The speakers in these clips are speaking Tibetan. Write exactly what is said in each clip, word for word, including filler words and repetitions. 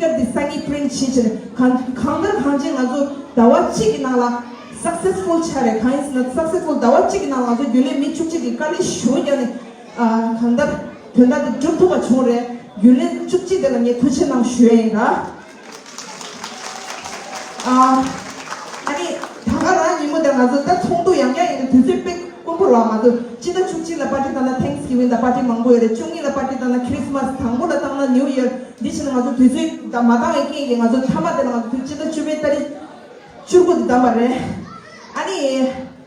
ཊར་འདི་སང་ཉིན་པི་རིན་ཊི་བྱེད་བྱས་ནས་གང་གང་ལྟར་གང་བྱས་ང་ཚོ་ཟླ་བ་གཅིག་གི་ནང་ལ་སག་སེ་སི་ཕུལ་ཆགས་རེད། གང་ཡིན་ཟེར་ན་སག་སེ་སི་ཕུལ་ཟླ་བ་གཅིག་གི་ནང་ལ་ང་ཚོ་རྒྱུན་ལས་མི་བཅུ་གཅིག་གིས་དཀའ་ལས་ཞེ་པོ་བརྒྱབ་ནས་ཨ་གང་ལྟར་དོན་དག་འདི་འགྲུབ་ཐུབ་པ་བྱུང་རེད། རྒྱུན་ལས་བཅུ་གཅིག་དེ་ལ་ངས་ཐུགས་རྗེ་གནང་ཞུ་ཡ་ཡིན་ར། ཨ་ཨ་ནི་ད་ག་རང་ཉིན་མོ་དེ་ང་ཚོ་ད་ཚོགས་འདུ་ཡང་བསྐྱར་ཡིན་དུས་དུས་ཚོད་དཔེ་དཀོན་པོ་རེད་བ། ང་ཚོ་སྤྱི་ཟླ་བཅུ་གཅིག་ལ་པར་ཊི་བཏང་ན་ཐེངས་གི་ཝིན་དང་པར་ཊི་མང་པོ་ཡོད་རེད། བཅུ་གཉིས་ལ་པར་ཊི་བཏང་ན་ཁི་རི་སི་མ་སི། དང་པོ་ལ་བཏང་ན་ནིའུ་ཡར། འདི་བྱས་ན་ང་ཚོ་དུས་ཚོད་ད་མ་བཏང་བའི་རྐྱེན་གྱིས་ང་ཚོ་མཐའ་མ་དེ་ལ་ང་ཚོ་དུས་ཕྱི་ཟླ་བཅུ་པའི་ཏ་རིག་བཅུ་དགུ་དེ་བདམས་པ་རེད། ཨ་ནི་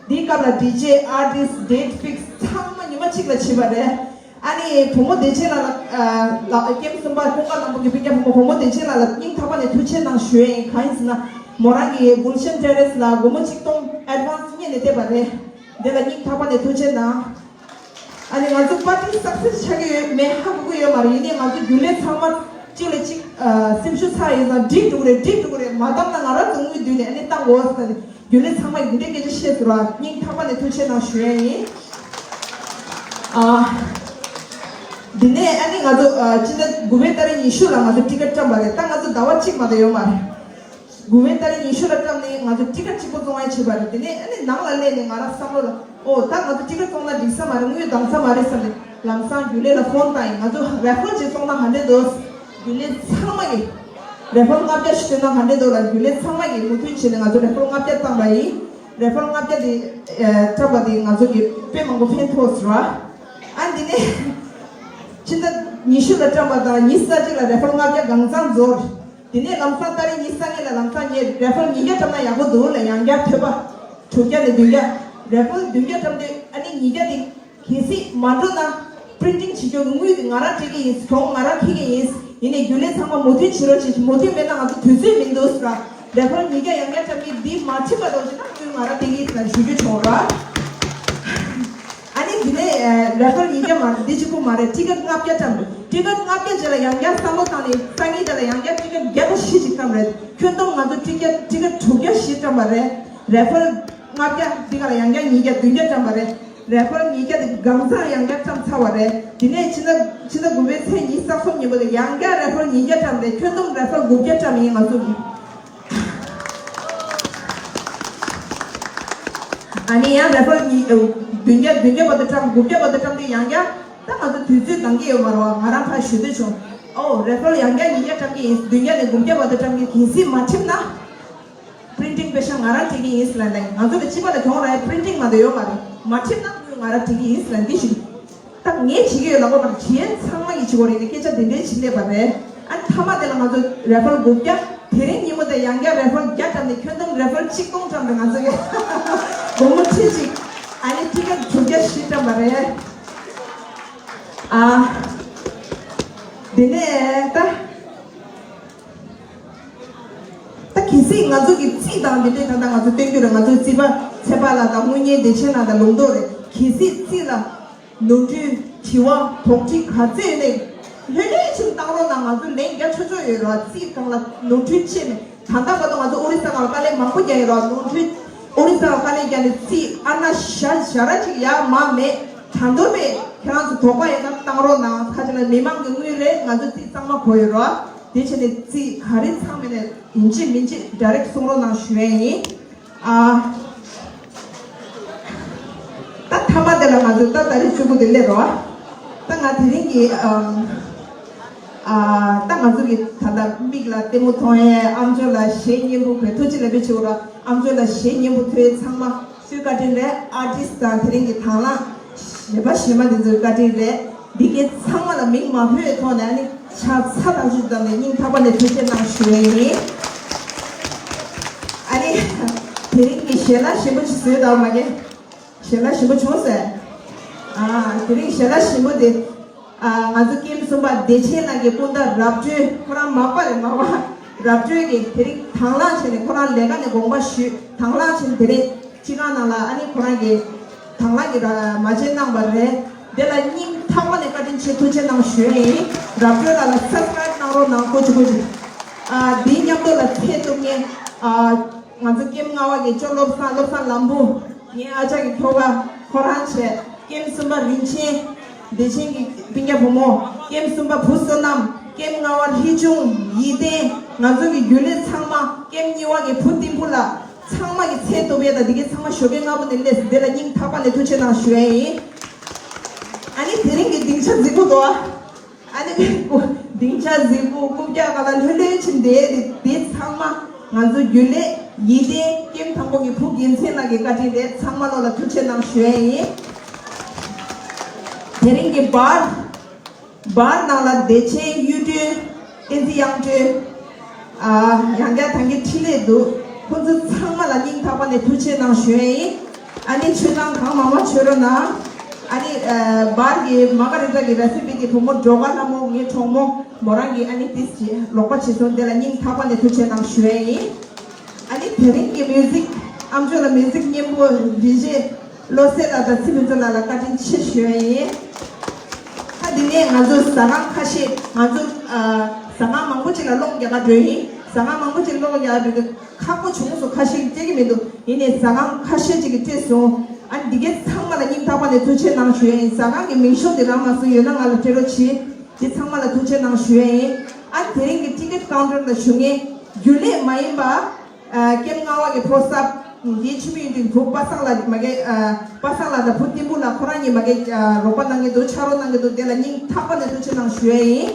འདིའི་སྐབས་ལ་ཌི་ཇེ། ཨར་ཊིསི། ཌེ་ཊི་ཕིག་སི་ཚང་མ་ཉི་མ་གཅིག་ལ་བྱས་པ་རེད། ཨ་ནི་བུ་མོ་བདེ་ཆེན་ལགས་ལ་ཨ་ལགས་ཀེམ་གསུམ་པ་ཀུན་དགའ་ལམ་བུ་གི་སྤུན་ཀྱག་བུ་མོ་བུ་མོ་བདེ་ཆེན་ལགས་ལ་སྙིང་ཐག་པ་ནས་ཐུགས་རྗེ་གནང་ཞུ་ཡ་ཡིན། གང་ཡིན་ཟེར་ན་མོ་རང་གིས་གུལ་ཤན་ཊེ་རེ་སི་ལ་སྒོར་མོ་ཆིག་སྟོང་ཨེཌ་ཝན་སི་རྙེད་ནས་བལྟས་པ་རེད། དེ་ལ་སྙིང་ཐག་པ་ནས་ཐུགས་རྗེ་གནང་། ཨ་ནི་ང་ཚོ་པར་ཊི་སག་སེ་སི་ཆགས་ཀྱི་ཡོད་མེད་ཧ་གོ་གི་ཡོད་མ་རེད། ཡིན་ནའི་ང་ཚོ་རྒྱུན་ལས་ཚང་མ་གཅིག་ལ་གཅིག་ཨ་སེམས་ཤུགས་ཚ་ཡོད་ཙང་འགྲིག་འགྲོ་གི་རེད། འགྲིག་འགྲོ་གི་རེད། མ་བཏང་ན་ང་རང་ཚོ་དངུལ་བསྡུས་ནས་ཨ་ནི་བཏང་དགོས་ཟེར་ནས་རྒྱུན་ལས་ཚང་མ་ཡིན་འདྲ་སྐད་ཆ་བཤད་ཟེར་བ་སྙིང་ཐག་པ་ནས་ཐུགས་རྗེ་གནང་ཞུ་ཡ་ཡིན། ཨ་འདི་ནས་ཨ་ནི་ང་ཚོ་ཨ་སྤྱི་ཟླ་དགུ་པའི་ཏ་རིག་ཉི་ཤུ་ལ་ང་ཚོ་ཊི་ཀེ་ཊི་བཀྲམ་པ་རེད། ད་ང་ཚོ་ཟླ་བ་གཅིག་མ་གཏོགས་ཡོད་མ་རེད། དགུ་པའི་ཏ་རིག་ཉི་ཤུ་ལ་བཀྲམ་ནས་ང་ཚོ་ཊི་ཀེ་ཊི་གཅིག་པོ་བཙོང་ཡ་བྱས་པ་རེད། དེ་ནས་ཨ་ནི་ནང་ལ་སླེབས་ནས་ང་རང་བསམ་བློ་ལ་ཨོ་ད་ང་ཚོ་ཊི་ཀེ་ཊི་བཙོང་ན་འགྲིག་ས་མ་རེད། དངུལ་འདང་ས་མ་རེད་བསམ་ནས་ལམ་སང་རྒྱུན་ལས་ལ་ཕོན་བཏང་ཡིན། ང་ཚོ་རེ་ཕལ་ཅིག་བཙོང་ན་ག་འདྲས་འདུག་རྒྱུན་ལས་ཚང་མ་གིས་རེ་ཕལ་ལྔ་བརྒྱ་ཞིག་བཏོན་ན་ག་འདྲས་འདུག་ལ་རྒྱུན་ལས་ཚང་མ་གིས་མོས་མཐུན་བྱས་ནས་ང་ཚོ་རེ་ཕལ་ལྔ་བརྒྱ་བཏང་བ་ཡིན། རེ་ཕལ་ལྔ་བརྒྱ་དེ་བཀྲམ་པ་དེ་ང་ཚོ་གི་དཔེ་མང་པོ་ཕན་ཐོགས་སོང་ར། ཨ་འདི་ནས་ཕྱི་ཟླ་ཉི་ཤུ་ལ་བཀྲམ་པ་དང་ཉི་ཤུ་རྩ་གཅིག་ལ་རེ་ཕལ་ལྔ་བརྒྱ་གང་ཚང་འཛོལ། དེ་ནས་ལམ་སང་ཏ་རིག་ཉི་ཤུ་རྩ་གཉིས་ལ་ལམ་སང་ངས་རེ་ཕལ་ཉིས་བརྒྱ་བཀྲམ་ན་ཡག་པོ་འདུག་ལ་ཡང་བསྐྱར་ཐོས་པ་དྲུག་བརྒྱ་ནས་བདུན་བརྒྱ། རེ་ཕལ་བདུན་བརྒྱ་བཀྲམ་དུས་ཨ་ནི་ཉིས་བརྒྱ་དེ་གལ་སྲིད་མ་འགྲོ་ན་པི་རིན་ཊིང་བྱེད་རྒྱུ་གི་དངུལ་དེ་ང་རང་སྤྲད་ཀྱི་ཡིན། གྱོང་ང་རང་འཁྱེར་གྱི་ཡིན། ཡིན་ནའི་རྒྱུན་ལས་ཚང་མ་མོས་མཐུན་བྱེད་རོགས་བྱེད། མོས་མཐུན་མེད་ན་ང་ཚོ་དུས་ཚོད་མི་འདུག་ཟེར། རེ་ཕལ་ཉིས་བརྒྱ་ཡང་བསྐྱར་བཀྲམ་གྱི་འདི་མ་ཁྲིད་པ་འདྲ་བྱས་ན་དངུལ་ང་རང་སྤྲད་ཀྱི་ཡིན་ཟེར་ཞུ་རྒྱུ་བྱུང་ར། ཨ་ནི་དེ་ནས་རེ་ཕལ་ཉིས་བརྒྱ་མ་རེད། འདི་གཅིག་པོ་མ་རེད། ཊི་ཀེ་ཊི་ལྔ་བརྒྱ་བཀྲམ་རེད། ཊི་ཀེ་ཊི་ལྔ་བརྒྱ་རྗེས་ལ་ཡང་བསྐྱར་བསམ་བློ་བཏང་ནས་སང་ཉིན་དེ་ལ་ཡང་བསྐྱར་ཊི་ཀེ་ཊི་བརྒྱ་དང་བཞི་ཞིག་བཀྲམ་རེད། ཁྱོན་བསྡོམས་ང་ཚོ་ཊི་ཀེ་ཊི་ཊི་ཀེ་ཊི་དྲུག་བརྒྱ་བཞི་བཀྲམ་པ་རེད། རེ་ཕལ་ལྔ་བརྒྱ་འདི་ག་ལ་ཡང་བསྐྱར་ཉིས་བརྒྱ་བདུན་བརྒྱ་བཀྲམ་པ་རེད། རེ་ཕལ་ཉིས་བརྒྱ་དེ་གང་ཚང་ཡང་བསྐྱར་བཀྲམ་ཚར་བ་རེད། དེ་ནས་ཕྱི་ཟླ་ཕྱི་ཟླ་དགུ་པའི་ཚེས་ཉི་ཤུ་རྩ་གསུམ་ཉིན་མོ་དེ་ཡང་བསྐྱར་རེ་ཕལ་ཉིས་བརྒྱ་བཀྲམ་རེད། ཁྱོན་བསྡོམས་རེ་ཕལ་དགུ་བརྒྱ་བཀྲམ་ཡིན་ང་ཚོ་གི། ཨ་ནི་ཡང་རེ་ཕལ་ཉིས་ཨ་བདུན་བརྒྱ་བདུན་བརྒྱ་བར་དུ་བཀྲམ། དགུ་བརྒྱ་བར་དུ་བཀྲམ་དུས་ཡང་བསྐྱར་ད་ང་ཚོ་དུས་ཚོད་འདང་གི་ཡོད་མ་རེད་བ། ང་རང་ཕར་ཞུ་འདོད་བྱུང་། ཨོ་རེ་ཕལ་ཡང་བསྐྱར་ཉིས་བརྒྱ་བཀྲམ་གི་ཡིན། བདུན་བརྒྱ་ནས་དགུ་བརྒྱ་བར་དུ་བཀྲམ་གི། གལ་སྲིད་མ་ཁྲིམས་ན་པི་རིན་ཊིང་པེ་ཤག་ང་རང་སྤྲད་ཀྱི་ཡིན་ཟེར་ལབ་ནས། ང་ཚོ་ལ་སྤྱི་པ་ལ་གྱོང་རག་ཡ་པི་རིན་ཊིང་མ་གཏོགས་ཡོད་མ་རེད། མ་ཁྲིམས་ན་དངུལ་ང་རང་སྤྲད་ཀྱི་ཡིན་ཟེར་ལབ་འདི་ཞིག་ད་ངས་བྱེད་ཀྱི་ཡོད་ལབ་དགོས་མ་རེད། གཞན་ཚང་མ་གིས་བྱེད་དགོས་རེད། ངས་སྐད་ཆ་དེ་འདྲའི་ཞིག་སླེབས་པ་རེད། ཨ་མཐའ་མ་དེ་ལ་ང་ཚོ་རེ་ཕལ་དགུ་བརྒྱ། དེ་རིང་ཉིན་མོ་དེ་ཡང་བསྐྱར་རེ་ཕལ་བརྒྱ་བཀྲམ་ནས་ཁྱོན་བསྡོམས་རེ་ཕལ་ཆིག་སྟོང་བཀྲམ་རེད་ང་ཚོ་གིས། སྒོར་མོ་ཁྲི་གཅིག་ཨ་ནི་ཊི་ཀེ་ཊི་དྲུག་བརྒྱ་བཞི་བཀྲམ་པ་རེད། ཨ་དེ་ནས་ད། ད་གལ་སྲིད་ང་ཚོ་གི་རྩིས་དང་འདི་འདྲའི་ད་ལྟ་ང་ཚོ་སྟོན་རྒྱུ་རེད། ང་ཚོའི་རྩིས་པ་ཚེ་དཔག་ལགས་དང་དངུལ་གཉེར་བདེ་ཆེན་ལགས་དང་ལུང་རྟོགས་རེད། གལ་སྲིད་རྩིས་ལ་ནོར་འཁྲུལ་དྲི་བ་དོགས་འདྲི་ག་ཚོད་ཡོད་ནའི་ལྷོད་ལྷོད་ཆུང་བཏང་རོགས་གནང་། ང་ཚོ་ལན་རྒྱག་ཆོག་ཆོག་ཡོད་རོགས། རྩིས་སྒང་ལ་ནོར་འཁྲུལ་ཆེ་ནས་ད་ལྟ་བར་དུ་ང་ཚོ་ཨོ་རི་ས་སྒང་ལ་དཀའ་ལས་མང་པོ་རྒྱག་ཡོད་རོགས། ནོར་འཁྲུལ་ཨོ་རི་ས་ལ་དཀའ་ལས་རྒྱག་ནས་རྩིས་ཨ་ན་ཞ་ཞ་ར་ཅིག་ཡར་མར་མེད་དྲང་དོར་བས་ཁྱེད་རང་ཚོ་དོགས་པ་ཡོད་ན་བཏང་རོགས་གནང་། ཁ་ཅིག་ལ་མི་མང་གི་དངུལ་རེད། ང་ཚོ་རྩིས་གཙང་མ་དགོས་ཡོད་རོགས། དེ་བྱས་ནས་རྩིས་ག་རེ་ཚང་མེད་ནས་ཡིན་གཅིག་མིན་གཅིག་ཌའི་རེག་གསུང་རོགས་གནང་ཞུ་ཡས་ཡིན། ཨ། ད་མཐའ་མ་དེ་ལ་ང་ཚོ་ད་ཏ་རིག་བཅུ་དགུ་དེ་སླེབས་རོགས། ད་ང་དེ་རིང་གི་ཨམ། ཨ། ད་ང་ཚོ་གི་ད་ལྟ་མིག་ལ་ལྟད་མོ་མཐོང་ཡས་ཨམ་ཅོག་ལ་གཞས་སྙན་པོ་གོ་ཐུགས་རྗེ་ལེགས་འབུལ་ཞུ་རོགས། ཨམ་ཅོག་ལ་གཞས་སྙན་པོ་ཐོས་ཚང་མ། ཚོའི་བཀའ་དྲིན་རེད། ཨར་ཊིསི་དང་དེ་རིང་གི་དང་བླངས་གཞས་པ་གཞས་མ་འདི་ཚོའི་བཀའ་དྲིན་རེད། འདི་གའི་ཚང་མ་ལ་མིག་མ་ཕོད་ཐོག་ནས་ཨ་ནི་ཕྱག་འཚལ་ཐག་ཆོད་ཙམ་ནས་སྙིང་ཐག་པ་ནས་ཐུགས་རྗེ་གནང་ཞུ་ཡས་ཡིན། ཨ་ནི་དེ་རིང་གི་ཞལ་ལག་ཞིམ་པོ་ཅིག་བཟོས་དང་མ་གི། ཞལ་ལག་ཞིམ་པོ་བྱུང་ཟེར། ཨ་དེ་རིང་ཞལ་ལག་ཞིམ་པོ་དེ། ཨ་ང་ཚོ་ཀེམ་གསུམ་པ་བདེ་ཆེན་ལགས་ཀྱི་སྤུན་ཟླ་རབ་སྤྲོད་ཁོ་རང་མག་པ་རེད་མག་པ། རབ་སྤྲོད་ཀྱིས་དེ་རིང་དང་བླངས་བྱས་ནས་ཁོ་རང་ལས་ཀ་ནས་དགོངས་པ་ཞུས། དང་བླངས་བྱས་ནས་དེ་རིང་སྤྱི་ཁང་ནང་ལ་ཨ་ནི་ཁོ་རང་གིས་དང་བླངས་ཀྱི་ར་མ་བྱན་གནང་བ་རེད། དེ་ལ་སྙིང་ཐག་པ་ནས་བཀའ་དྲིན་ཆེ་ཐུགས་རྗེ་གནང་ཞུ་ཡས་ཡིན། རབ་སྤྲོད་ལགས་ལ་སབ་སི་ཀ་རེབ་གནང་རོགས་གནང་། སྐུ་མཁྱེན་སྐུ་མཁྱེན། ཨ་འདིའི་མཉམ་དུ་ལ་ཚད་གཏུབ་མཁན་ཨ་ང་ཚོ་ཀེམ་ལྔ་པ་གི་ཅོ་བློ་བཟང་བློ་བཟང་ལམ་བུ། ངའི་ཨ་ཅག་གི་ཁྱོ་ག་ཁོ་རང་བྱས། ཀེམ་གསུམ་པ་རིན་ཆེན། བདེ་ཆེན་གྱི་སྤུན་ཀྱག་བུ་མོ། ཀེམ་གསུམ་པ་བུ་བསོད་ནམས། ཀེམ་ལྔ་པ་ཧྲི་ཅུང་། ཡིད་བརྟན། ང་ཚོ་གི་རྒྱུན་ལས་ཚང་མ། ཀེམ་གཉིས་པ་གི་བུ་བསྟན་པོ་ལགས། ཚང་མ་གི་ཚད་སྟོབས་ཡས་དང་འདི་གའི་ཚང་མ་ཞོགས་ཀས་སྔ་པོ་ནས་སླེབས་སོང་། དེ་ལ་སྙིང་ཐག་པ་ནས་ཐུགས་རྗེ་གནང་ཞུ་ཡས་ཡིན། ཨ་ནི་དེ་རིང་གི་སྡིངས་ཆ་རྫིག་པོ་འདུག་ཨ། ཨ་ནི་སྡིངས་ཆ་རྫིག་པོ་རྐུབ་བཀྱག་སྒང་ལ་ལྷོད་ལྷོད་ཕྱིན་བསྡད་དེ། དེ་ཚང་མ་ང་ཚོ་རྒྱུན་ལས་ཡིད་བརྟན་ཀེམ་དང་པོ་གི་བུ་རྒྱལ་མཚན་ལགས་ཀྱི་བཀའ་དྲིན་རེད། ཚང་མ་ལོ་ལ་ཐུགས་རྗེ་གནང་ཞུ་ཡས་ཡིན། དེ་རིང་གི་བར་བར་ནང་ལ་བདེ་ཆེན་གཡུ་སྒྲོན། བསྟན་འཛིན་དབྱངས་སྒྲོན། ཨ། ཡང་བསྐྱར་ད་གིན་འཕྲིན་ལས་འདུག་ཁོང་ཚོ་ཚང་མ་ལ་སྙིང་ཐག་པ་ནས་ཐུགས་རྗེ་གནང་ཞུ་ཡས་ཡིན། ཨ་ནི་མཆོད་གཏམ་གང་མང་མང་མཆོད་རོགས་གནང་། ཨ་ནི་ཨ། བར་གྱི་མ་ག་རི་ཏྲ་གི་ར་སི་པི་གི་བུ་མོ་སྒྲོལ་དཀར་ལྷ་མོ། ངའི་གྲོགས་མོ་མོ་རང་གིས་ཨ་ནི་ཏིས་ཀྱི་ལོག་པ་བྱས་སོང་། དེ་ལ་སྙིང་ཐག་པ་ནས་ཐུགས་རྗེ་གནང་ཞུ་ཡས་ཡིན། ཨ་ནི་དེ་རིང་གི་མིའུ་ཟིག་ཨ་མཆོག་ལ་མིའུ་ཟིག་སྙན་པོ་ཌི་ཇེ་བློ་གསལ་ལགས་དང་ཚེ་ཕུན་ཚོགས་ལགས་ལ་བཀའ་དྲིན་ཆེ་ཞུ་ཡས་ཡིན། ད་འདི་ནས་ང་ཚོ་ཟ་ཁང་ཁ་ཤས། ང་ཚོ་ཨ། ཟ་ཁང་མང་པོ་ཅིག་ལ་སློང་རྒྱག་ག་འགྲོ་ཡིན། ཟ་ཁང་མང་པོ་ཅིག་སློང་རྒྱག་ག་འགྲོ་གི་ཁག་པོ་བྱུང་སོང་། ཁ་ཤས་སྤྲད་ཀྱི་མི་འདུག་ཡིན་ནའི་ཟ་ཁང་ཁ་ཤས་ཅིག་གིས་སྤྲད་སོང་། ཨ་ནི་འདི་གའི་ཚང་མ་ལ་སྙིང་ཐག་པ་ནས་ཐུགས་རྗེ་གནང་ཞུ་ཡས་ཡིན། ཟ་ཁང་གི་མིང་ཤོག་འདི་རང་མ་སོང་ཡོད་ན་ང་ལ་སྤྲད་རོགས་གྱིས། འདི་ཚང་མ་ལ་ཐུགས་རྗེ་གནང་ཞུ་ཡས་ཡིན། ཨ་ནི་དེ་རིང་གི་ཊི་ཀེ་ཊི་ཀའུན་ཊར་ལ་བཞུགས་མཁན་རྒྱུན་ལས་མ་ཡིན་པ། ཨ། ཀེམ་ལྔ་པ་གི་ཕོ་གསར། ངའི་འཆི་མེད་ཡུན་བརྟན་བུ་པ་སངས་ལགས་མ་གི། ཨ། པ་སངས་ལགས་དང་བུ་བསྟན་པོ་ལགས་ཁོ་རང་གཉིས་མ་གི། ཨ། རོགས་པ་གནང་གི་འདུག་ཕྱག་རོགས་གནང་གི་འདུག་དེ་ལ་སྙིང་ཐག་པ་ནས་ཐུགས་རྗེ་གནང་ཞུ་ཡས་ཡིན།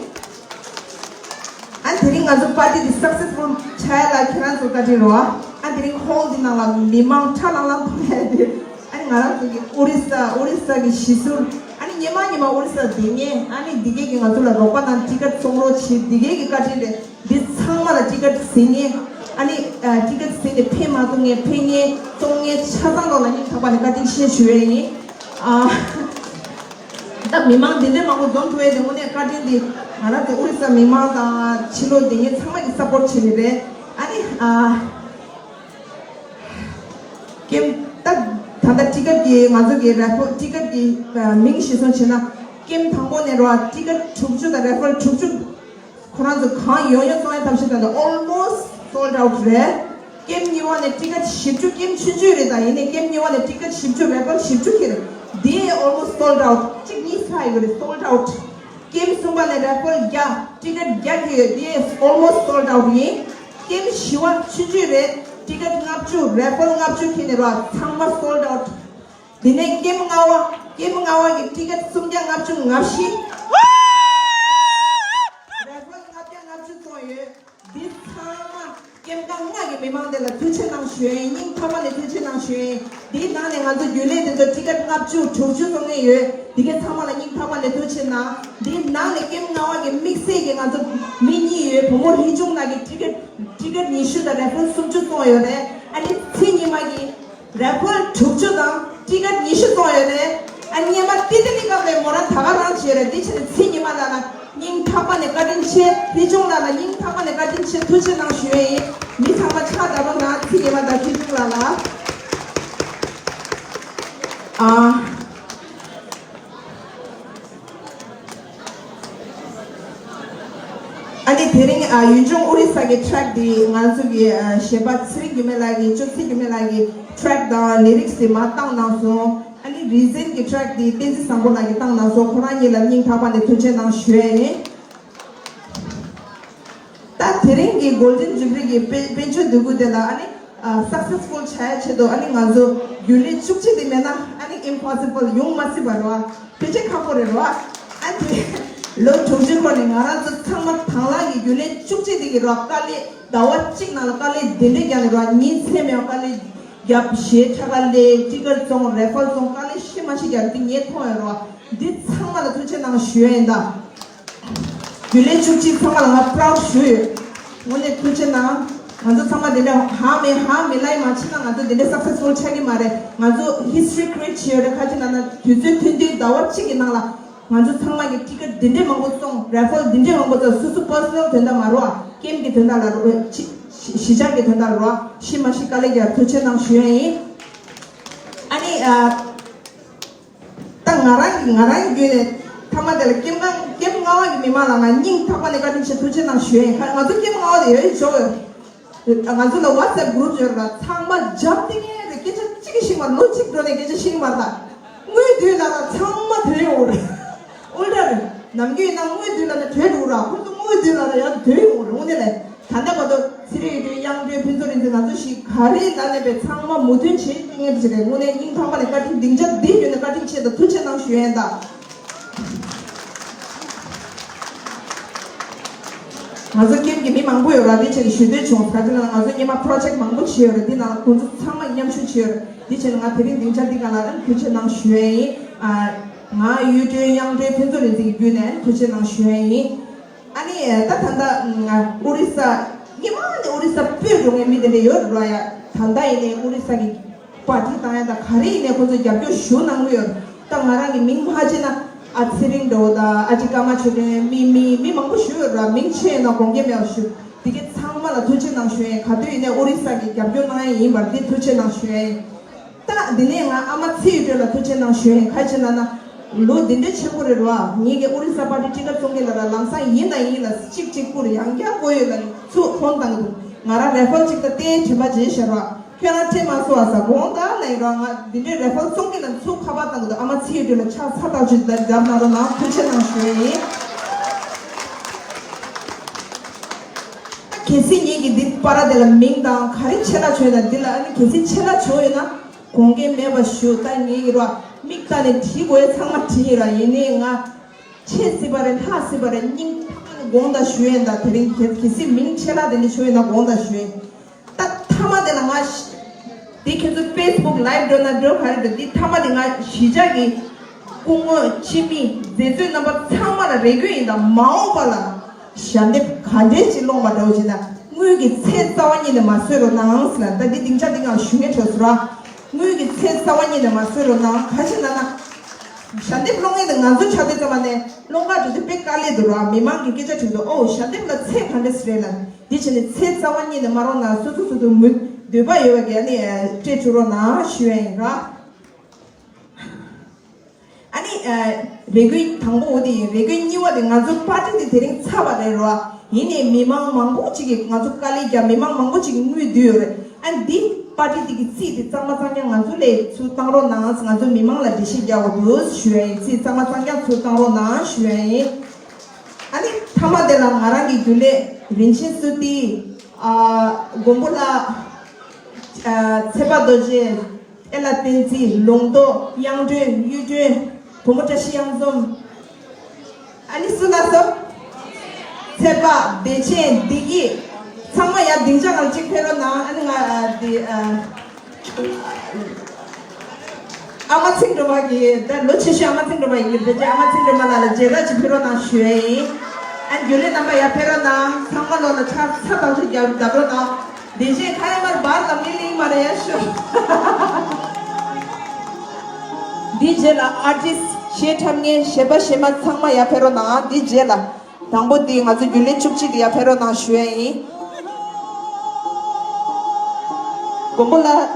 ཨ་ནི་དེ་རིང་ང་ཚོ་པར་ཊི་འདི་སག་སེ་སི་ཕུལ་ཆགས་ཡ་ལ་ཁྱེད་རང་ཚོ་བཀའ་དྲིན་རེད་བ། ཨ་ནི་དེ་རིང་ཧོལ་འདི་ནང་ལ་མི་མང་ཁྲ་ལང་ལང་མཐོང་ཡ་དེ། ཨ་ནི་ང་རང་ཚོ་གི་ཨོ་རི་ས། ཨོ་རི་ས་གི་གཞིས་ཟུར། ཨ་ནི་ཉི་མ་ཉི་མ་ཨོ་རི་ས་བསྡད་མཁན། ཨ་ནི་འདི་གས་ཀྱིས་ང་ཚོ་ལ་རོགས་པ་གནང་། ཊི་ཀེ་ཊི་བཙོང་རོགས་བྱེད། འདི་གས་ཀྱི་བཀའ་དྲིན་རེད། འདི་ཚང་མ་ལ་ཊི་ཀེ་ཊི་ཟིན་ནས། ཨ་ནི་ཨ། ཊི་ཀེ་ཊི་ཟིན་ནས་ཕན་མ་ཐོགས་མཁན། ཕན་མཁན་བཙོང་མཁན་ཆ་ཚང་ལོ་ལ་སྙིང་ཐག་པ་ནས་བཀའ་དྲིན་ཆེ་ཞུ་ཡས་ཡིན། ཨ། ད་མི་མང་དེ་འདྲའི་མང་པོ་འཛོམས་ཐུབ་ཡས་དེ་དངོས་གནས་བཀའ་དྲིན་འདི། ང་རང་ཚོ་ཨོ་རི་ས་མི་མང་དང་ཕྱི་ལོགས་བསྡད་མཁན་ཚང་མ་གི་སཔོར་ཊི་བྱས་ནས་རེད། ཨ་ནི་ཨ། ཀེམ་ད་ད་ལྟ་ཊི་ཀེ་ཊི་གི་ང་ཚོ་གི་རེ་ཕལ་ཊི་ཀེ་ཊི་གི་མིང་གཞིར་བཟུང་བྱས་ན། ཀེམ་དང་པོ་ནས་རོ་ཊི་ཀེ་ཊི་དྲུག་ཅུ་དང་རེ་ཕལ་དྲུག་ཅུ། ཁོ་རང་ཚོ་གང་ཡོང་ཡོང་བཙོང་ཡ་ཐབས་ཤེས་བཏོན་ཏེ་almost sold out རེད། ཀེམ་གཉིས་པ་ནས་ཊི་ཀེ་ཊི་བཞི་བཅུ། ཀེམ་ཆུང་ཆུང་རེད། ད་ཡིན་ནའི་ཀེམ་གཉིས་པ་ནས་ཊི་ཀེ་ཊི་བཞི་བཅུ། རེ་ཕལ་བཞི་བཅུ་ཁྱེར། འདི་almost sold out། གཅིག་གཉིས་ཆགས་ཡོད་རེད། sold out། ཀེམ་གསུམ་པ་ནས་རེ་ཕལ་བརྒྱ། ཊི་ཀེ་ཊི་བརྒྱ་ཁྱེར་ཡོད། འདི་almost sold out ཡིན། ཀེམ་བཞི་པ་ཆུང་ཆུང་རེད། ཊི་ཀེ་ཊི་ལྔ་བཅུ། རེ་ཕལ་ལྔ་བཅུ་ཁྱེར་ནས་ར་ཚང་མ་sold out། དེ་ནས་ཀེམ་ལྔ་པ། ཀེམ་ལྔ་པ་གི་ཊི་ཀེ་ཊི་སུམ་བརྒྱ་ལྔ་བཅུ་ང་བཞི། རེ་ཕལ་ལྔ་བརྒྱ་ལྔ་བཅུ་བཙོང་ཡོད། འདི་ཚང་མ་ཀེམ་ཁང་ལྔ་གི་མི་མང་དེ་ལ་ཐུགས་རྗེ་གནང་ཞུ་ཡིན། སྙིང་ཐག་པ་ནས་ཐུགས་རྗེ་གནང་ཞུ་ཡིན། འདིའི་ནང་ནས་ང་ཚོ་རྒྱུན་ལས་དེ་ཚོ་ཊི་ཀེ་ཊི་ལྔ་བཅུ་དྲུག་ཅུ་བཙོང་མཁན་ཡོད། འདི་གའི་ཚང་མ་ལ་སྙིང་ཐག་པ་ནས་ཐུགས་རྗེ་གནང་། འདིའི་ནང་ནས་ཀེམ་ལྔ་པ་གི་དམིགས་བསལ་གྱི་ང་ཚོ་མི་གཉིས་ཡོད། བུ་མོ་རིན་ཆུང་ལགས་ཀྱིས་ཊི་ཀེ་ཊི་ཊི་ཀེ་ཊི་ཉི་ཤུ་དང་རེ་ཕལ་སུམ་ཅུ་བཙོང་ཡོད་རེད། ཨ་ནི་ཚེ་ཉི་མ་གིས་རེ་ཕལ་དྲུག་ཅུ་དང་ཊི་ཀེ་ཊི་ཉི་ཤུ་བཙོང་ཡོད་རེད། ཨ་ཉི་མ་ཏི་ཏི་ནི་སྐབས་ལས་མོ་རང་ད་ག་རང་བྱས་རེད། འདི་བྱས་ནས་ཚེ་ཉི་མ་ལགས་ལ་སྙིང་ཐག་པ་ནས་བཀའ་དྲིན་ཆེ། ཧི་ཅུང་ལགས་ལ་སྙིང་ཐག་པ་ནས་བཀའ་དྲིན་ཆེ། ཐུགས་རྗེ་གནང་ཞུ་ཡས་ཡིན། མི་ཚང་མ་ཕྱག་བརྡབ་རོགས་གནང་། ཚེ་ཉི་མ་དང་ཧི་ཅུང་ལགས་ལ། ཨ། ཨ་ནི་དེ་རིང་ཨ་ཡུལ་ལྗོངས་ཨོ་རི་ས་གི་ཊེག་འདི་ང་ཚོ་གི་ཨ་གཞས་པ་ཚེ་རིང་འགྱུར་མེད་ལགས་ཀྱིས། ཅོ་ཚེ་འགྱུར་མེད་ལགས་ཀྱིས་ཊེག་དང་ལི་རིགས་དེ་མར་བཏང་གནང་སོང་། ཨ་ནི་རི་ཟན་གྱི་ཊེག་འདི་བསྟན་འཛིན་བཟང་པོ་ལགས་ཀྱིས་བཏང་གནང་སོང་། ཁོ་རང་གཉིས་ལ་སྙིང་ཐག་པ་ནས་ཐུགས་རྗེ་གནང་ཞུ་ཡས་ཡིན། ད་དེ་རིང་གི་གོལ་ཌེན་ཇུ་བི་ལི་གི་དཔེ་དཔེ་མཆོད་འདོད་རྒུ་དེ་ལ་ཨ་ནི་ཨ་སག་སེ་སི་ཕུལ་བྱ་ཡ་ཆེད་དུ། ཨ་ནི་ང་ཚོ་རྒྱུན་ལས་བཅུ་གཅིག་དེ་མེད་ན་ཨ་ནི་ཨིམ་པོ་སི་བལ་ཡོང་མ་སྲིད་པ་རེད་བ། ཕལ་ཆེར་ཁག་པོ་རེད་རོ། ཨ་དེ་ལོ་དྲུག་ཅུ་འཁོར་ནས་ང་རང་ཚོ་ཚང་མ་དང་བླངས་ཀྱིས་རྒྱུན་ལས་བཅུ་གཅིག་དེ་གི་རོ་དཀའ་ལས་ཟླ་བ་གཅིག་ནང་ལ་དཀའ་ལས་དེ་འདྲས་རྒྱབ་ནས་རོ། ཉིན་མཚན་མེད་པར་དཀའ་ལས་རྒྱབ། གཞས་ཁྲ་ཁ་ལས་ཊི་ཀེ་ཊི་བཙོང་། རེ་ཕལ་བཙོང་། དཀའ་ལས་ཤི་མ་ཤི་རྒྱབ་དེ་ངས་མཐོང་ཡོད་རོ། འདི་ཚང་མ་ལ་ཐུགས་རྗེ་གནང་ཞུ་ཡ་ཡིན་ད། རྒྱུན་ལས་བཅུ་གཅིག་ཚང་མ་ལ་ང་པ་རའུ་ཌི་ཞུ་ཡོད། དངོས་གནས་ཐུགས་རྗེ་གནང་། ང་ཚོ་ཚང་མ་དེ་འདྲ་ཧ་མི་ཧ་མི་ལའི་མ་ཕྱིན་ན་ང་ཚོ་དེ་འདྲ་སག་སེ་སི་ཕུལ་ཆགས་ཀྱི་མ་རེད། ང་ཚོ་ཧི་སི་ཊོ་རི་ཀི་རི་ཨེ་ཊི་བྱེད་ཡོད་རེད། ཁ་ཅིག་ན་ན་དུས་ཚོད་ཐུང་ཐུང་ཟླ་བ་གཅིག་གི་ནང་ལ་ང་ཚོ་ཚང་མ་གི་ཊི་ཀེ་ཊི་འདི་འདྲས་མང་པོ་བཙོང་། རེ་ཕལ་འདི་འདྲས་མང་པོ་བཙོང་། སོ་སོ་པར་སོ་ནལ་དོན་དག་མ་རེད་བ། ཀེམ་གི་དོན་དག་ལ་རེད་བ། ཕྱི་གཞིས་ཆགས་ཀྱི་དོན་དག་རེད་བ། ཤི་མ་ཤི་དཀའ་ལས་རྒྱབ། ཐུགས་རྗེ་གནང་ཞུ་ཡ་ཡིན། ཨ་ནི་ཨ། ད་ང་རང་གི་ང་རང་གི་བརྒྱུད་ནས་མཐའ་མ་དེ་ལ་ཀེམ་ལྔ་ཀེམ་ལྔ་པ་གི་མི་མང་ལ་ང་སྙིང་ཐག་པ་ནས་བཀའ་དྲིན་ཆེ་ཐུགས་རྗེ་གནང་ཞུ་ཡིན། ང་ཚོ་ཀེམ་ལྔ་པ་དེ་ཡོད་ཡོད་ཆོག་ཡོད། ང་ཚོ་ལ་ཝ་ཊི་སེབ་གུ་རུབ་ཡོད་ར། ཚང་མ་རྒྱབ་སྟེ་ངས་རེ་སྐད་ཆ་གཅིག་གི་ཤིང་བར་ལོ་གཅིག་འགྲོ་ནས་སྐད་ཆ་ཤིང་བར་ད་དངུལ་དུས་ལ་ར་ཚང་མ་དོན་ཡོང་རེད། ཨོལ་ཌར་རེད། ནམ་རྒྱུན་ཡིན་ན་དངུལ་བསྡུས་ལབ་ན་བྲོས་འགྲོ་ར། ཁོ་ཚོ་དངུལ་བསྡུས་ལབ་ན་ཡང་བསྡུས་ཡོང་རེད། དངོས་གནས་ལས་ད་ལྟ་བར་དུ་ཚེ་རིང་ཡུལ་སྒྲོན། དབྱངས་སྒྲོན། ཕུན་ཚོགས་རིག་འཛིན། ང་ཚོ་ཞིག་ག་རེ་ལབ་ནས་པའི་ཚང་མ་མོས་མཐུན་བྱེད་ཀྱི་ཡོད་པ་ཞིག་རེད། དངོས་གནས་སྙིང་ཐག་པ་ནས་བཀའ་དྲིན། སྡིངས་ཆ་འདི་བརྒྱུད་ནས་བཀའ་དྲིན་ཆེ་དང་ཐུགས་རྗེ་གནང་ཞུ་ཡས་ཡིན་ད། ང་ཚོ་ཀེམ་གྱི་མི་མང་པོ་ཡོད་ར། དེ་བྱས་ནས་ཞུ་འདོད་བྱུང་། ག་ཅི་ལབ་ན་ང་ཚོ་སྔོན་མ་པྲོ་ཇེཀ་མང་པོ་བྱས་ཡོད་ར། དེ་ནང་ཁོང་ཚོ་ཚང་མ་མཉམ་ཞུགས་བྱས་ཡོད་ར། དེ་བྱས་ནས་ང་དེ་རིང་སྡིངས་ཆ་འདི་ག་ལ་རང་ཐུགས་རྗེ་གནང་ཞུ་ཡས་ཡིན། ཨ། ང་གཡུ་སྒྲོན། དབྱངས་སྒྲོན། ཕུན་ཚོགས་རིག་འཛིན་གྱི་བརྒྱུད་ནས་ཐུགས་རྗེ་གནང་ཞུ་ཡས་ཡིན། ཨ་ནི་ད་ད་ལྟ་ཨུ་རི་ས། སྔོན་མ་ནས་ཨུ་རི་ས་སྤོས་འགྲོ་མཁན་མི་དེ་འདྲ་ཡོད་ར་ཡ། ད་ལྟ་ཡིན་ནའི་ཨུ་རི་ས་གི་པར་ཊི་བཏང་ཡ་དང་ག་རེ་ཡིན་ནའི་ཁོ་ཚོ་རྒྱབ་སྐྱོར་ཞུ་གནང་གི་ཡོད། ད་ང་རང་གི་མིང་མ་བརྗེས་ན། ཨ་ཚེ་རིང་འདྲ་བོ་དང་། ཨ་ཅེ་ཀརྨ་ཆོས་སྒྲོན། མི་མི་མི་མང་པོ་ཞུ་ཡོད་ར། མིང་ཆེ་ཡོད་ན་དགོངས་འགལ་མེད་པ་ཞུ། དེ་གའི་ཚང་མ་ལ་ཐུགས་རྗེ་གནང་ཞུ་ཡས། ག་དུས་ཡིན་ནའི་ཨུ་རི་ས་གི་རྒྱབ་སྐྱོར་གནང་ཡས་ཡིན་པར་འདི་ཐུགས་རྗེ་གནང་ཞུ་ཡས་ཡིན། ད་འདི་ནས་ང་ཨ་མ་ཚེ་ཡུལ་སྒྲོན་ལ་ཐུགས་རྗེ་གནང་ཞུ་ཡས་ཡིན། ག་ཅི་ལབ་ན། ལོ་འདི་འདྲའི་ཆེན་པོ་རེད་ར། ངེད་ཀྱི་ཨུ་རི་ས་པར་ཊི་སྤྲིན་དཀར་ཚོང་ཁང་ལ་ར། ལམ་སང་ཡིན་དང་ཡིན་ལ་གཅིག་གཅིག་པུར་ཡང་བསྐྱར་བསྐོ་ཡོད་ལ་ཚུར་ཕོན་བཏང་གི་འདུག་ང་རང་རེ་ཕེལ་གཅིག་དང་རྟེན་དྲན་པ་བརྗེད་ཤག་ར། ཁྱོད་རང་ཁྲིད་མ་སོང་བ་ཟ་དགོངས་དག་ལབ་ཡིན་ར། ང་འདི་འདྲའི་རེ་ཕེལ་ཚོང་ཁང་ལ་ཚུར་ཁ་པར་བཏང་གི་འདུག་ཨ་མ་ཚེ་ཡུལ་སྒྲོན་ལ་ཕྱག་འཚལ་ཐག་ཆོད་ལ་རྒྱབ་གནང་རོགས་གནང་། ཐུགས་རྗེ་གནང་ཞུ་ཡས་ཡིན། གལ་སྲིད་ངེད་ཀྱི་འདི་པར་ར་དེ་ལ་མིང་དང་ག་རེ་ཆད་ལྷག་བྱུང་ཡོད་ན། འདི་ལ་ཨ་ནི་གལ་སྲིད་ཆད་ལྷག་བྱུང་ཡོད་ན་དགོངས་འགལ་མེད་པ་ཞུ། ད་ངེད་ཀྱི་ར་མིག་ལྟ་ནས་བྲིས་དགོས་ཡས་ཚང་མ་བྲིས་ཡིན་ར། ཡིན་ནའི་ང་ཆད་སྲིད་པ་རེད། ལྷག་སྲིད་པ་རེད། སྙིང་ཐག་པ་ནས་དགོངས་དག་ཞུ་ཡས་ཡིན། ད་དེ་རིང་གལ་གལ་སྲིད་མིང་ཆད་ལྷག་དེ་འདྲ་བྱུང་ཡོད་ན་དགོངས་དག་ཞུ་ཡས་ཡིན། ད་མཐའ་མ་དེ་ལ་ང་ཞི་དེ་ཁྱོད་ཚོ་ཕེ་སི་བུག་ལའིབ་འགྲོ་ན་འགྲོ། ག་རེ་འགྲོ། འདི་མཐའ་མ་དེ་ང་གཞིས་ཆགས་ཀྱི་སྐུ་ངོ་སྤྱི་མི་མཛད་གཙོ་རྣམ་པ་ཚང་མ་ལ་རེ་སྐུལ་ཡིན། ད་མ་འོངས་པ་ལ་ཞལ་འདེབས་ག་འདྲས་ཅིག་སློང་བ་འདྲ་བོ་བྱས་ན། དངུལ་གྱི་ཚེ་རྩ་བ་ཉིད་ནས་མ་བཟོད་རོགས་གནང་ཟེར་ལ། ད་འདི་སྡིངས་ཆ་འདི་ང་ཞུ་མཁན་བྱས་སོང་ར། དངུལ་གྱི་ཚེ་རྩ་བ་ཉིད་ནས་མ་བཟོད་རོགས་གནང་། ག་ཅི་ལབ་ན། ཞལ་འདེབས་སློང་མཁན་དེ་ང་ཚོ་ཆགས་དུས་ཙམ་པ་ནས་སློང་ག་འགྲོ་དུས་དཔེ་དཀའ་ལས་འདུག་ར། མི་མང་གི་སྐད་ཆ་དྲིས་དུས། ཨོ་ཞལ་འདེབས་ལ་ཚད་ག་འདྲས་རེད་ལབ། འདི་བྱས་ནས་ཚེ་རྩ་བ་ཉིད་ནས་མ་རོགས་གནང་། སོ་སོ་སོ་སོ་མི་འདོད་པ་ཡོད་པ་གི་ཨ་ནི་སྤྲད་བཅུག་རོགས་གནང་ཞུ་ཡ་ཡིན་ར། ཨ་ནི་ཨ་རེ་སྐུལ་དང་པོ་འོ་དེ་ཡིན། རེ་སྐུལ་གཉིས་པ་དེ་ང་ཚོ་པར་ཊི་དེ་དེ་རིང་ཚར་བ་རེད་ར། ཡིན་ནའི་མི་མང་མང་པོ་ཅིག་གིས་ང་ཚོ་དཀའ་ལས་བརྒྱབ། མི་མང་མང་པོ་ཅིག་གིས་དངུལ་བསྡུས་ཡོད་རེད། ཨ་འདི་པར་ཊི་དེ་གི་རྩིས་དེ་གཙང་མ་གཙང་རྐྱང་ང་ཚོ་ལ་ཚུར་བཏང་རོགས་གནང་། ང་ཚོ་མི་མང་ལ་འགྲེལ་བཤད་རྒྱག་དགོས་འདུག་ཞུ་ཡ་ཡིན། རྩིས་གཙང་མ་གཙང་རྐྱང་ཚུར་བཏང་རོགས་གནང་ཞུ་ཡ་ཡིན། ཨ་ནི་མཐའ་མ་དེ་ལ་ང་རང་གི་རྒྱུན་ལས་རིན་ཆེན་བསོད་བདེ། ཨ་མགོན་པོ་ལགས། ཨ་ཚེ་དཔག་རྡོ་རྗེ། ཨེ་ལ་བསྟན་འཛིན། ལུང་རྟོགས། དབྱངས་སྒྲོན། གཡུ་སྒྲོན། བུ་མོ་བཀྲ་ཤིས་གཡང་འཛོམས། ཨ་ནི་སུ་ལ་སོ། ཚེ་དཔག་བདེ་ཆེན། བདེ་སྐྱིད། ཚང་མ་ཡར་སྡིངས་ཆ་སྒང་གཅིག་ཕེབས་རོགས་གནང་། ཨ་ནི་ང་ཨ་འདི་ཨ་ཨ་མ་ཚེ་སྒྲོལ་མ་གི་ད་ལོ་ཆེ་ཤོས་ཨ་མ་ཚེ་སྒྲོལ་མ་ཡིན་གྱི་རེད། ཨ་མ་ཚེ་སྒྲོལ་མ་ལགས་ལ་མཇལ་དར་ཅིག་ཕུལ་རོགས་གནང་ཞུ་ཡ་ཡིན། ཨ་རྒྱུན་ལས་རྣམ་པ་ཡར་ཕེབས་རོགས་གནང་། ཚང་མ་ལོ་ལ་ཕྱག་འཚལ་ཐག་ཆོད་རྒྱབ་བརྡབ་རོགས་གནང་། བདེ་ཆེན་ཁ་ཡ་མར་བར་ལ་མི་ལིང་མ་རེ་ཡ་ཤོ། འདི་རྗེས་ལ་ཨར་ཊིསི་གཞས་འཁྲབ་མཁན་གཞས་པ་གཞས་མ་ཚང་མ་ཡར་ཕེབས་རོགས་གནང་། འདི་རྗེས་ལ་དང་པོ་འདི་ང་ཚོ་རྒྱུན་ལས་བཅུ་གཅིག་གི་ཡར་ཕེབས་རོགས་གནང་ཞུ་ཡ་ཡིན། མགོན་པོ་ལགས།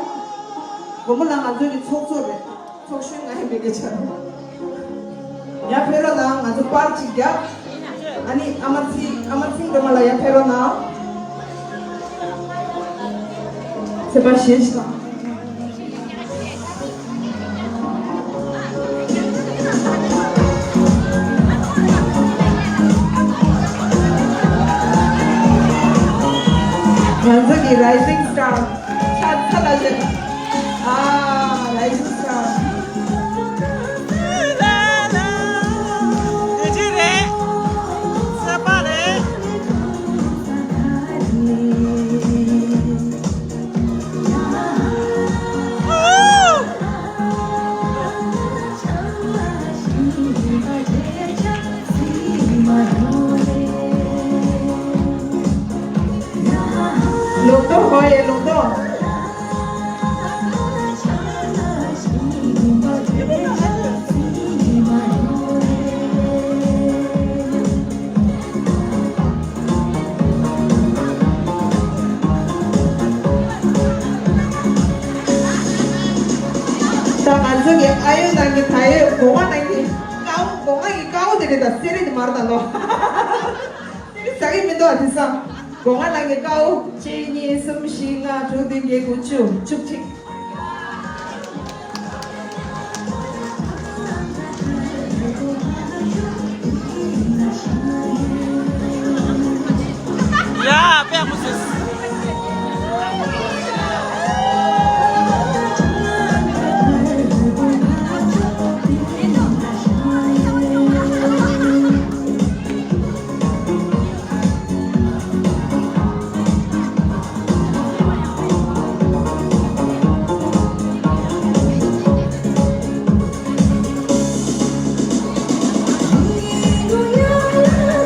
མགོན་པོ་ལགས་ང་ཚོ་གི་ཚོགས་གཙོ་རེད། ཚོགས་གཞོན་ང་ཡི་མི་དགེ་ཆར། ཡར་ཕེབས་རོགས་གནང་། ང་ཚོ་པར་གཅིག་རྒྱབ། ཨ་ནི་ཨ་མ་ཚེ་ཨ་མ་ཚེ་སྒྲོལ་མ་ལགས་ཡར་ཕེབས་རོགས་གནང་། ཚེ་དཔག་གཞས་ཤིག་དང་། ང་ཚོ་གི་རའི་ཟིང་སི་ཊར། ཆ་ཚ་ལ་ཞེ། ཨ། རའི་ཟིང་སི་ཊར། དེ་ཅི་རེད། སེམས་པ་རེད། ལུང་རྟོགས། ཧོ་ཡེ་ལུང་རྟོགས། ད་ང་ཚོ་གི་ཨ་ཡོད་ནང་གི་ད་ཡོད་སྒོ་ང་ནང་གི་ཀའོ། སྒོ་ང་གི་ཀའོ་དེ་རེད། ད་སེ་རི་དེ་མར་ད་ལོ། སེ་རི་ཟ་གི་མི་འདུག་ཨ། དེང་སང་སྒོ་ང་ནང་གི་ཀའོ། གཅིག་གཉིས་གསུམ་བཞི་ལྔ་དྲུག་བདུན་བརྒྱད་དགུ་བཅུ། བཅུ་གཅིག། ཡ་དཔེ་མོ་ཟེར།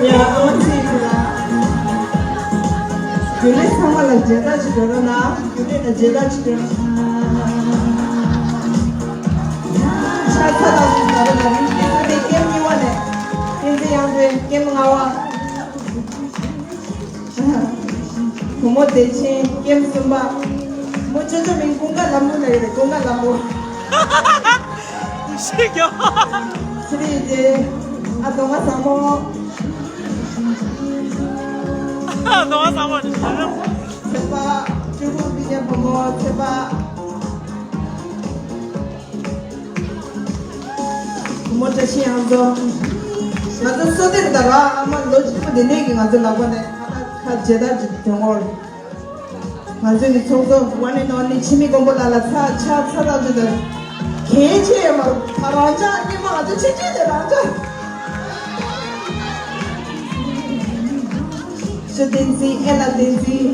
ཡ་ཨ་མ་ཚེ་རིང་ལགས། རྒྱུན་ལས་ཚང་མ་ལ་མཇལ་དར་ཅིག་སྤྲད་རོགས་གནང་། རྒྱུན་ལས་ལ་མཇལ་དར་ཅིག་སྤྲད་རོགས་གནང་། ཤ་ཚ་དང་ཟ་ར་ལ་རིང་སྐྱེས་ས་དེ་ཀེམ་གཉིས་པ་ནས་བསྟན་འཛིན་དབྱངས་སྒྲོན་ཀེམ་ལྔ་པ། བུ་མོ་བདེ་ཆེན་ཀེམ་གསུམ་པ། མོ་ཅོ་ཅོ་མིང་ཀུན་དགའ་ལྷ་མོ་ལ་ཡོད་རེད། ཀུན་དགའ་ལྷ་མོ། ཤེས་ཀྱང་། ཚེ་རིང་རྗེ། ཨ་སྡོང་ང་བཟང་མོ། སྡོང་ང་བཟང་མོ་རེད། ཚེ་པ། ཅུ་ཀུ་བི་ཉ་བུ་མོ་ཚེ་པ། བུ་མོ་བཀྲ་ཤིས་དབྱངས་མཚོ། ང་ཚོ་བསོད་བདེ་རེད་ད་ར། ཨ་མ་ལོ་གཅིག་པ་དེ་ནས་ཀྱི་ང་ཚོ་ལག་པ་ནས་ཁ་ཁ་མཇལ་དར་གྱི་དོན་ངོར། ང་ཚོ་ནི་ཚོགས་གཙོ་one and only འཆི་མེད་མགོན་པོ་ལགས་ལ་ཚ་ཚ་ཚ་ཐག་ཆོད་དོན། གལ་ཆེ་ཡོད་མ་རེད། ད་རང་ཅག་སྔོན་མ་ང་ཚོ་ཆུང་ཆུང་དེ་རང་ཅག་ཞུ་བསྟན་འཛིན་ཨེ་ལ་བསྟན་འཛིན།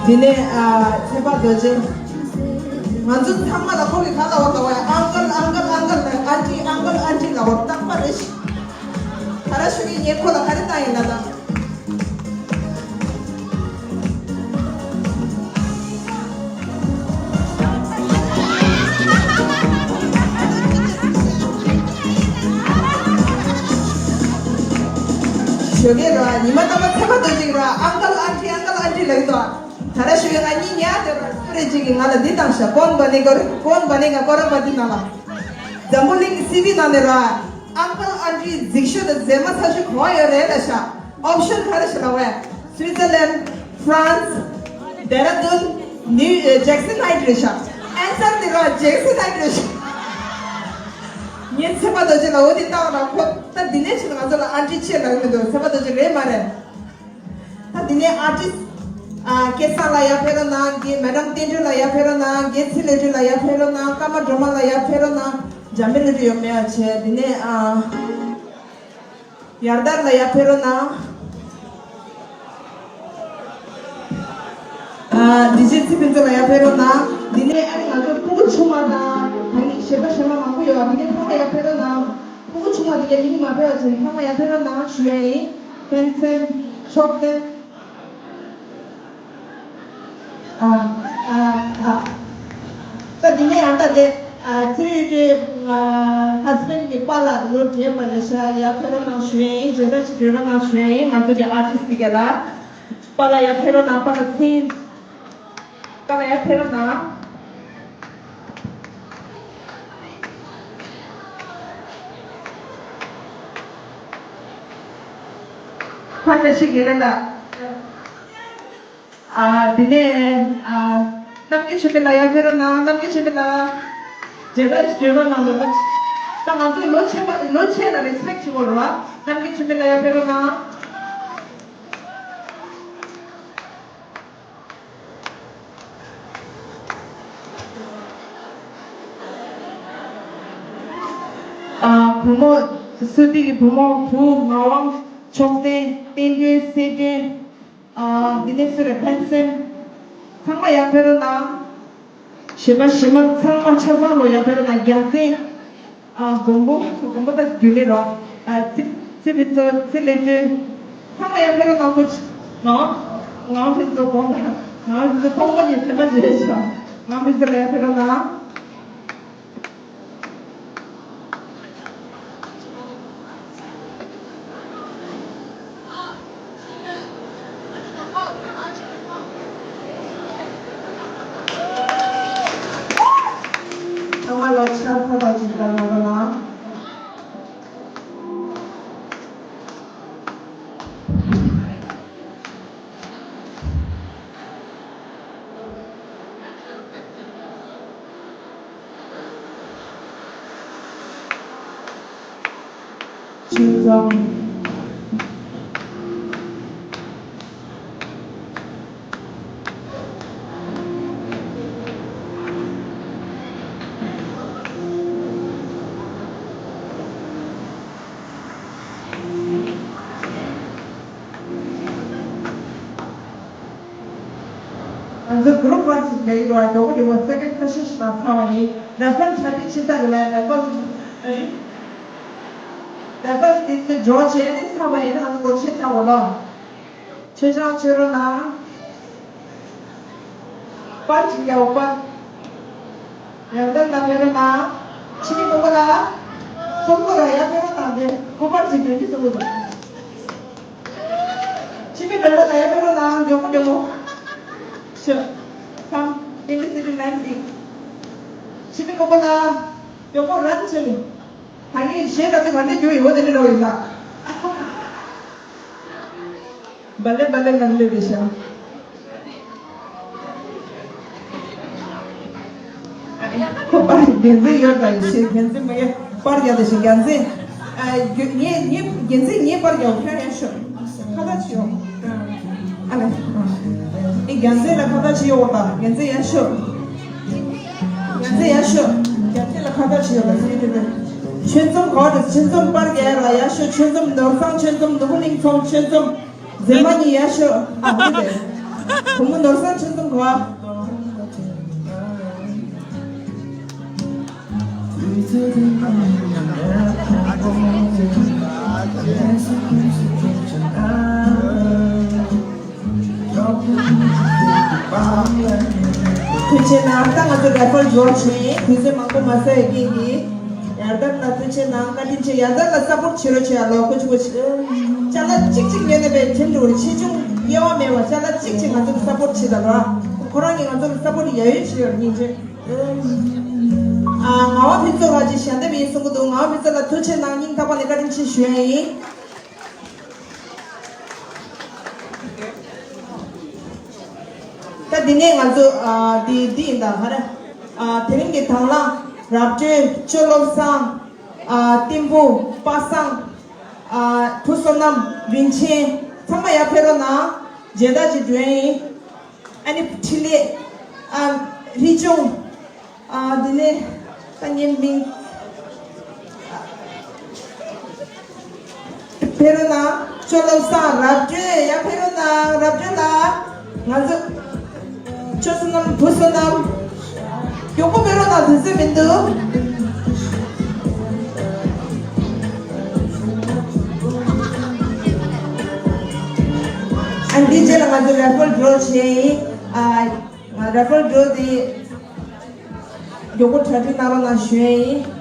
དེ་ནས་ཨ་ཚེ་དཔག་རྡོ་རྗེ། ང་ཚོ་ཚང་མ་ལ་ཁོང་གིས་ག་ལབ་པ་ལབ་པ་ཡ། ཨང་ཀལ་ཨང་ཀལ་ཨང་ཀལ་ལབ། ཨན་ཊི་ཨང་ཀལ་ཨན་ཊི་ལབ་པ་རྟག་པ་རེད་ཤག་ད་ར་ཞུ་གི་ངས་ཁོ་ལ་ག་རེ་བཏང་ཡིན་ན་ད། ཞོགས་ཀས་ར་ཉི་མ་རྟག་པར་ཚེ་དཔག་རྡོ་རྗེ་ར་ཨང་ཀལ་ཨན་ཊི་ཨང་ཀལ་ཨན་ཊི་ལབ་ཀྱི་འདུག་ད་ར་ཞུ་གི་ང་གཉིས་ཉལ་དེ་ར་སུ་རེད་ཅིག་གིས་ང་ལ་འདི་བཏང་ཤག་ཀོན་བ་ནི་གོ་རེ་ཀོན་བ་ནི་ག་ཀོ་ར་བ་འདི་ནང་ལ། འཛམ་བུ་གླིང་གི་སི་ཝི་ནང་ནས་ར། ཨང་ཀལ་ཨན་ཊི་གཟིགས་ཤོས་དང་མཛེས་མ་ཚ་ཤོས་ག་པར་ཡོད་རེད་ལབ་ཤག་ཨོབ་ཤན་ག་རེ་ཞིག་ལབ་པས། སུའི་ཙར་ལན། ཧྥ་རན་སི། ཌེ་ར་ཌུན། ནིའུ་ཨེ་ཇེག་སན་ཧའིཊ་རེད་ཤག་ཨན་སར་དེ་ར་ཇེག་སན་ཧའིཊ་རེད་ཤག་ངས་ཚེ་དཔག་རྡོ་རྗེ་ལ་འོ་དེ་བཏང་ར་ཁོ་ད་འདི་ནས་ཕྱིན་ང་ཚོ་ལ་ཨན་ཊི་ཆེ་ལབ་ཀྱི་མི་འདུག་ཚེ་དཔག་རྡོ་རྗེ་རེད་མ་རེད། ད་འདི་ནས་ཨར་ཊིསི་ཨ་སྐལ་བཟང་ལགས་ཡར་ཕེབས་རོགས་གནང་། རྒན་མེ་ཌམ་བསྟན་སྒྲོན་ལགས་ཡར་ཕེབས་རོགས་གནང་། རྒན་ཚེ་ལེགས་སྒྲོན་ལགས་ཡར་ཕེབས་རོགས་གནང་། ཀརྨ་སྒྲོལ་མ་ལགས་ཡར་ཕེབས་རོགས་གནང་། འཇམ་དཔལ་ལགས་ཡོད་མེད་ཨ་བྱས། འདི་ནས་ཨ་ཡར་དར་ལགས་ཡར་ཕེབས་རོགས་གནང་། ཨ་ཌི་ཇེ་ཚེ་ཕུན་ཚོགས་ལགས་ཡར་ཕེབས་རོགས་གནང་། འདི་ནས་ཨ་ནི་ང་ཚོ་སྤུ་གུ་ཆུང་བ་དང་ད་ནི་གཞོན་པ་གཞོན་མ་མང་པོ་ཡོད། འདི་ནས་ཚང་མ་ཡར་ཕེབས་རོགས་གནང་། སྤུ་གུ་ཆུང་བ་འདི་ག་ཡིན་མ་ཕེབས་པ་བྱས། ཚང་མ་ཡར་ཕེབས་རོགས་གནང་ཞུ་ཡ་ཡིན། ཕན་ཚུན་ཕྱོགས་འདི། ཨ་ཨ་ཨ། ད་འདི་ནས་ཡང་ད་དེ་ཨ་ཚེ་རིང་གི་ཨ་ཧ་སི་བྷེན་ཌི་གི་པཱ་ལགས་ལོ་རྒས་པ་རེད་ཤག་ཡར་ཕེབས་རོགས་གནང་ཞུ་ཡ་ཡིན། མཇལ་དར་ཅིག་སྤྲོད་རོགས་གནང་ཞུ་ཡ་ཡིན། ང་ཚོ་གི་ཨར་ཊིསི་འདི་ག་ལ། པཱ་ལགས་ཡར་ཕེབས་རོགས་གནང་། པཱ་ལགས་ཚེ་རིང་། པཱ་ལགས་ཡར་ཕེབས་རོགས་གནང་། ཕར་ལ་ཞིག་ཡིན་ལ། ཨ་དེ་ནས་ཨ་རྣམ་རྒྱལ་ཆོས་འཕེལ་ལགས་ཡར་ཕེབས་རོགས་གནང་། རྣམ་རྒྱལ་ཆོས་འཕེལ་ལགས། མཇལ་དར་ཞིག་སྤྲོད་རོགས་གནང་། ལོ་ད་ང་ཚོ་ལོ་ཆེན་པ་ལོ་ཆེ་ལ་རེ་སི་པེག་བྱེད་དགོས་རེད་བ། རྣམ་རྒྱལ་ཆོས་འཕེལ་ལགས་ཡར་ཕེབས་རོགས་གནང་། ཨ་བུ་མོ་བསོད་བདེ་གི་བུ་མོ་བུ་ངག་དབང་ཕྱོགས་སྡེ་བསྟན་སྒྲོན་སྲས་སྒྲོན། ཨ་འདི་ནས་སུ་རེད། ཕན་ཚུན་ཚང་མ་ཡར་ཕེབས་རོགས་གནང་། གཞོན་པ་གཞོན་མ་ཚང་མ་ཆ་ཚང་ལོ་ཡར་ཕེབས་རོགས་གནང་། རྒྱལ་མཚན། ཨ་མགོན་པོ་མགོན་པོ་ད་རྒྱུན་ལས་རོགས། ཨ་ཚེ་ཚེ་ཕུན་ཚོགས། ཚེ་ལེགས་སྒྲོན། ཚང་མ་ཡར་ཕེབས་རོགས་གནང་། ཁོ་ང་ང་ཕུན་ཚོགས་གོང་ལ་ང་ཕུན་ཚོགས་གོང་མ་ཉིད་ཚེ་མ་བརྗེད་ཤག་ང་ཕུན་ཚོགས་ལ་ཡར་ཕེབས་རོགས་གནང་། ཚང་མ་ལ་ཕྱག་འཚལ་བ་ཅིག་གནང་རོགས་གནང་། ཆིང་ཚང་། ང་ཚོ་གུ་རུབ་པར་ཞིག་ལས་ཡོད་པ་མགྱོགས་པོ་མགྱོགས་པོ་སེ་ཀེན་ཌི་པོ་ཟི་ཤན་ཞིག་ལ་ཚང་བ་ཡིན། རེ་ཕར་ཆ་འགྲིག་ཆེ་ས་རེད་ལ་རེ་ཕར་རེ་ཕར་དེ་ཚོ་འཇོག་བྱས་ནས་ཚང་བ་ཡིན་ན་ང་ཚོ་སྒོར་ཆེ་ཚང་བ་ལ། ཆོས་ཆང་མཆོད་རོགས་གནང་། པར་ཅིག་ཡག་པར། ཡང་ལྟར་ལ་ཕེབས་རོགས་གནང་། ཕྱི་མི་མགོན་པོ་ལགས། གསུང་གོ་ལ་ཡར་ཕེབས་རོགས་གནང་སྟེ་ཁོ་པར་ཅིག་སྟོན་གྱི་འདུག་ཕྱི་མི་མགོན་པོ་ལགས་ཡར་ཕེབས་རོགས་གནང་། མགྱོགས་པོ་མགྱོགས་པོ། ཤོག་ཁམ་ཨིན་ལི་སི་ཊི་ནན་ཏི། ཕྱི་མི་མགོན་པོ་ལགས། མགྱོགས་པོ་རན་ཆེ་ལེ། ད་ངས་གཞས་ད་ཚོ་ག་འདྲ་རྒྱུ་ཡོད་དེ་འདྲ་རོ་ཡིན་ད། བ་ལེ་བ་ལེ་ནང་ལེ་རེ་ཤ། ཁོ་པར་རྒྱན་འཛིན་ཡོད་ད་ཡིན་ཤེས་རྒྱན་འཛིན་མ་ཡོད་པར་རྒྱག་ད་ཤེས་རྒྱན་འཛིན། ཨ་རྒྱུ་ངས་ངས་རྒྱན་འཛིན་ངས་པར་རྒྱག་ཁྱོད་ཡན་ཤོ་ཁ་ལག་ཅི་ཡོད། ཨ་ལེ། ཨེ་རྒྱན་འཛིན་ལ་ཁ་ལག་ཅི་ཡོད་པ་རྒྱན་འཛིན་ཡན་ཤོ། རྒྱན་འཛིན་ཡན་ཤོ། རྒྱན་འཛིན་ལ་ཁ་ལག་ཅི་ཡོད་པ་ཟེར་དུས། ཆོས་འཛོམས་ག་བ་དུ་ཆོས་འཛོམས་པར་རྒྱག་ཡ་ལ་ཡན་ཤོ། ཆོས་འཛོམས་ནོར་བཟང་ཆོས་འཛོམས་ནོར་བུ་གླིང་ཚོམས་ཆོས་འཛོམས། མཛེས་མ་གཉིས་ཡར་ཤོག་ཨ་ཧོ་དེ། བུ་མོ་ནོར་བཟང་ཆོས་འཛོམས་གོ། ཐུགས་རྗེ་གནང་། ད་ང་ཚོ་རེ་ཕར་འབྱོར་ཕྱིན་དུས་ཚོད་མང་པོ་མ་ཟ་ཡི་རྐྱེན་གྱིས། ཡར་ལྟར་ལ་ཐུགས་རྗེ་གནང་། བཀའ་དྲིན་ཆེ། ཡར་ལྟར་ལ་སབ་པོར་བྱེད་རོགས་བྱེད་ཡ་ལོ་ཁོ་ཆུ་ཁོ་ཆུ། ཅ་ལག་གཅིག་གཅིག་ཉོས་ནས་པའི་དྲིན་འགྲོ་བར་ཆེ་ཆུང་དབྱེ་བ་མེད་པར་ཅ་ལག་གཅིག་གཅིག་ང་ཚོར་སབ་པོར་བྱེད་དང་ར། ཁོ་རང་གིས་ང་ཚོར་སབ་པོར་ཡ་ཡོད་བྱེད་ཡོད་སྙིང་རྗེ། ཨ་ངག་དབང་ཕུན་ཚོགས་ལགས་ཀྱིས་ཞལ་འདེབས་ཡིན་གསུང་གི་འདུག་ངག་དབང་ཕུན་ཚོགས་ལགས་ཐུགས་རྗེ་གནང་། སྙིང་ཐག་པ་ནས་བཀའ་དྲིན་ཆེ་ཞུ་ཡ་ཡིན། ད་འདི་ནས་ང་ཚོ་ཨ་འདི་འདི་ཡིན་ད་ག་རེ། ཨ་དེ་རིང་གི་དང་བླངས་རབ་སྒྲོལ་ཅོ་བློ་བཟང་། ཨ་བསྟན་འབུམ་པ་སངས། ཨ་བུ་བསོད་ནམས། རིན་ཆེན། ཚང་མ་ཡར་ཕེབས་རོགས་གནང་། མཇལ་དར་ཅིག་སྒྲོན་ཡིན། ཨ་ནི་འཕྲིན་ལས། ཨ་རི་ཅུང་། ཨ་འདི་ནས་ད་ངའི་མིང་། ཕེབས་རོགས་གནང་། ཅོ་བློ་བཟང་། རབ་སྒྲོལ་ཡར་ཕེབས་རོགས་གནང་། རབ་སྒྲོལ་ལགས། ང་ཚོ་ཅོ་བསོད་ནམས། བུ་བསོད་ནམས། མགྱོགས་པོ་ཕེབས་རོགས་གནང་། དུས་ཚོད་མི་འདུག་ཨ་འདི་རྗེས་ལ་ང་ཚོ་རེ་ཕར་འབྱོར་བྱས་ཡིན། ཨ་ང་རེ་ཕར་འབྱོར་དེ་མགྱོགས་པོ་གྲ་སྒྲིག་གནང་རོགས་གནང་ཞུ་ཡིན།